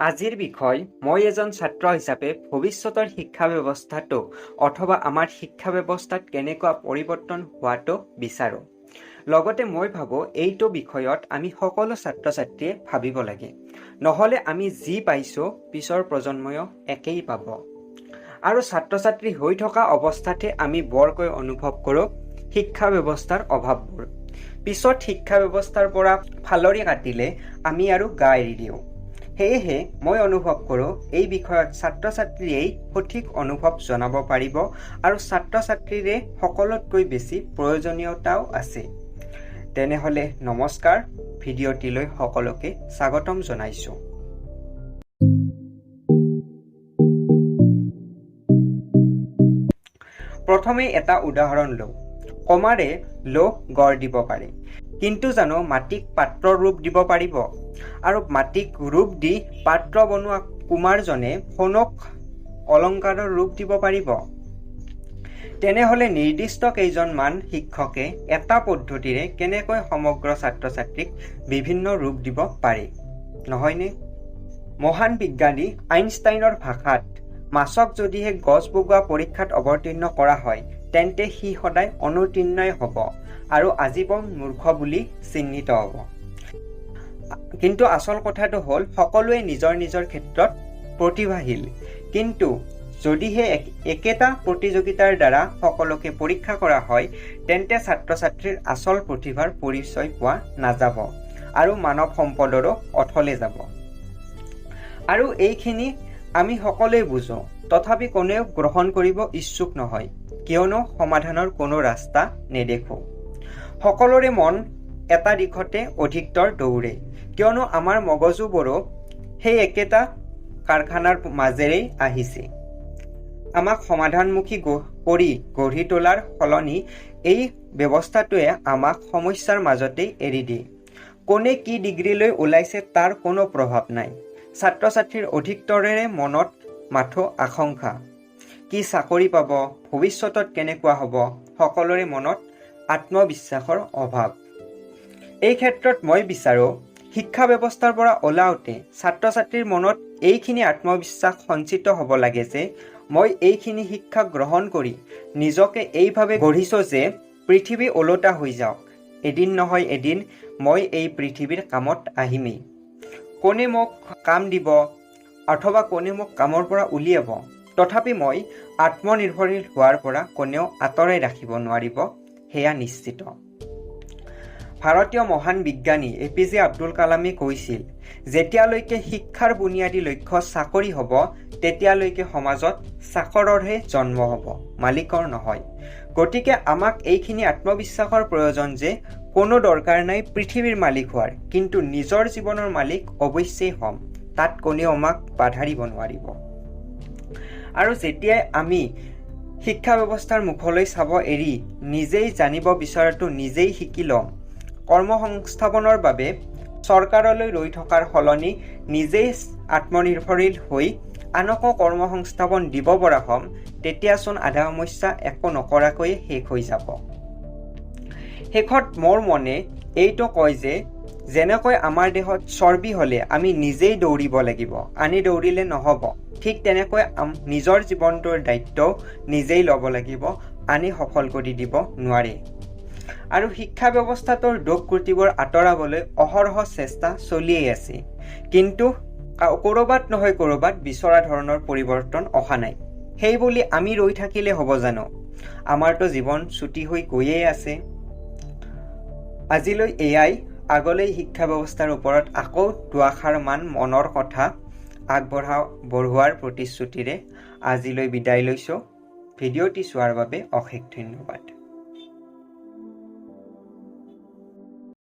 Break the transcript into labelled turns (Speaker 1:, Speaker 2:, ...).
Speaker 1: আজিৰ বিষয়, মই এজন ছাত্ৰ হিচাপে ভৱিষ্যতৰ শিক্ষা ব্যৱস্থাটো অথবা আমাৰ শিক্ষা ব্যৱস্থাত কেনেকুৱা পৰিৱৰ্তন হোৱাটো বিচাৰোঁ। লগতে মই ভাবোঁ, এইটো বিষয়ত আমি সকলো ছাত্ৰ ছাত্ৰীয়ে ভাবিব লাগে। নহ'লে আমি যি পাইছোঁ, পিছৰ প্ৰজন্ময়ো একেই পাব। আৰু ছাত্ৰ ছাত্ৰী হৈ থকা অৱস্থাতে আমি বৰকৈ অনুভৱ কৰোঁ শিক্ষা ব্যৱস্থাৰ অভাৱবোৰ। পিছত শিক্ষা ব্যৱস্থাৰ পৰা ফালৰি কাটিলে আমি আৰু গা এৰি দিওঁ। সেয়েহে মই অনুভৱ কৰোঁ, এই বিষয়ত ছাত্ৰ ছাত্ৰীয়েই সঠিক অনুভৱ জনাব পাৰিব আৰু ছাত্ৰ ছাত্ৰীৰে সকলোতকৈ বেছি প্ৰয়োজনীয়তাও আছে। তেনেহ'লে নমস্কাৰ, ভিডিঅ'টিলৈ সকলোকে স্বাগতম জনাইছোঁ। প্ৰথমে এটা উদাহৰণ লওঁ। কমাৰে লোহ গঢ় দিব পাৰে, কিন্তু জানো মাটিক পাত্ৰৰ ৰূপ দিব পাৰিব? আৰু মাটিক ৰূপ দি পাত্ৰ বনোৱা কুমাৰজনে সোণক অলংকাৰৰ ৰূপ দিব পাৰিব? তেনেহ'লে নিৰ্দিষ্ট কেইজনমান শিক্ষকে এটা পদ্ধতিৰে কেনেকৈ সমগ্ৰ ছাত্ৰ ছাত্ৰীক বিভিন্ন ৰূপ দিব পাৰে, নহয়নে? মহান বিজ্ঞানী আইনষ্টাইনৰ ভাষাত, মাছক যদিহে গছ বগোৱা পৰীক্ষাত অৱতীৰ্ণ কৰা হয়, তেন্তে সি সদায় অনুত্তীৰ্ণই হ'ব আৰু আজীৱন মূৰ্খ বুলি চিহ্নিত হ'ব। কিন্তু আচল কথাটো হ'ল, সকলোৱে নিজৰ নিজৰ ক্ষেত্ৰত প্ৰতিভাশীল। কিন্তু যদিহে একেটা প্ৰতিযোগিতাৰ দ্বাৰা সকলোকে পৰীক্ষা কৰা হয়, তেন্তে ছাত্ৰ ছাত্ৰীৰ আচল প্ৰতিভাৰ পৰিচয় পোৱা নাযাব আৰু মানৱ সম্পদৰো অথলে যাব। আৰু এইখিনি আমি সকলোৱে বুজোঁ, তথাপি কোনেও গ্ৰহণ কৰিব ইচ্ছুক নহয়, কিয়নো সমাধানৰ কোনো ৰাস্তা নেদেখোঁ। সকলোৰে মন এটা দিশতে অধিকতৰ দৌৰে, কিয়নো আমাৰ মগজুবোৰো সেই একেটা কাৰখানাৰ মাজেৰেই আহিছে। আমাক সমাধানমুখী কৰি গঢ়ি তোলাৰ সলনি এই ব্যৱস্থাটোৱে আমাক সমস্যাৰ মাজতেই এৰি দিয়ে। কোনে কি ডিগ্ৰী লৈ ওলাইছে তাৰ কোনো প্ৰভাৱ নাই। ছাত্ৰ ছাত্ৰীৰ অধিকতৰৰে মনত মাথো আশংকা, কি চাকৰি পাব, ভৱিষ্যতত কেনেকুৱা হ'ব। সকলোৰে মনত আত্মবিশ্বাসৰ অভাৱ। এই ক্ষেত্ৰত মই বিচাৰোঁ, শিক্ষা ব্যৱস্থাৰ পৰা ওলাওঁতে ছাত্ৰ ছাত্ৰীৰ মনত এইখিনি আত্মবিশ্বাস সঞ্চিত হ'ব লাগে যে মই এইখিনি শিক্ষা গ্ৰহণ কৰি নিজকে এইভাৱে গঢ়িছোঁ যে পৃথিৱী ওলোটা হৈ যাওক, এদিন নহয় এদিন মই এই পৃথিৱীৰ কামত আহিমেই। কোনে মোক কাম দিব অথবা কোনে মোক কামৰ পৰা উলিয়াব, তথাপি মই আত্মনিৰ্ভৰশীল হোৱাৰ পৰা কোনেও আঁতৰাই ৰাখিব নোৱাৰিব, সেয়া নিশ্চিত। ভাৰতীয় মহান বিজ্ঞানী এ.পি.জে. আব্দুল কালামে কৈছিল, যেতিয়ালৈকে শিক্ষাৰ বুনিয়াদী লক্ষ্য চাকৰি হ'ব, তেতিয়ালৈকে সমাজত চাকৰৰহে জন্ম হ'ব, মালিকৰ নহয়। গতিকে আমাক এইখিনি আত্মবিশ্বাসৰ প্ৰয়োজন যে কোনো দৰকাৰ নাই পৃথিৱীৰ মালিক হোৱাৰ, কিন্তু নিজৰ জীৱনৰ মালিক অৱশ্যেই হ'ম, তাত কোনেও আমাক বাধা দিব নোৱাৰিব। আৰু যেতিয়াই আমি শিক্ষা ব্যৱস্থাৰ মুখলৈ চাব এৰি নিজেই জানিব বিচৰাটো নিজেই শিকি ল'ম, কৰ্মসংস্থাপনৰ বাবে চৰকাৰলৈ ৰৈ থকাৰ সলনি নিজেই আত্মনিৰ্ভৰশীল হৈ আনকো কৰ্মসংস্থাপন দিব পৰা হ'ম, তেতিয়াচোন আধা সমস্যা একো নকৰাকৈয়ে শেষ হৈ যাব। শেষত মোৰ মনে এইটো কয় যে যেনেকৈ আমাৰ দেহত চৰ্বি হ'লে আমি নিজেই দৌৰিব লাগিব, আনে দৌৰিলে নহ'ব, ঠিক তেনেকৈ নিজৰ জীৱনটোৰ দায়িত্বও নিজেই ল'ব লাগিব, আনে সফল কৰি দিব নোৱাৰে। আৰু শিক্ষা ব্যৱস্থাটোৰ দোষ ক্ৰুটিবোৰ আঁতৰাবলৈ অহৰহ চেষ্টা চলিয়েই আছে, কিন্তু ক'ৰবাত নহয় ক'ৰবাত বিচৰা ধৰণৰ পৰিৱৰ্তন অহা নাই। সেইবুলি আমি ৰৈ থাকিলে হ'ব জানো? আমাৰতো জীৱন চুটি হৈ গৈয়ে আছে। আজিলৈ এয়াই। আগলৈ শিক্ষা ব্যৱস্থাৰ ওপৰত আকৌ দুআষাৰমান মনৰ কথা বঢ়োৱাৰ প্ৰতিশ্ৰুতিৰে আজিলৈ বিদায় লৈছোঁ। ভিডিঅ'টি চোৱাৰ বাবে অশেষ ধন্যবাদ।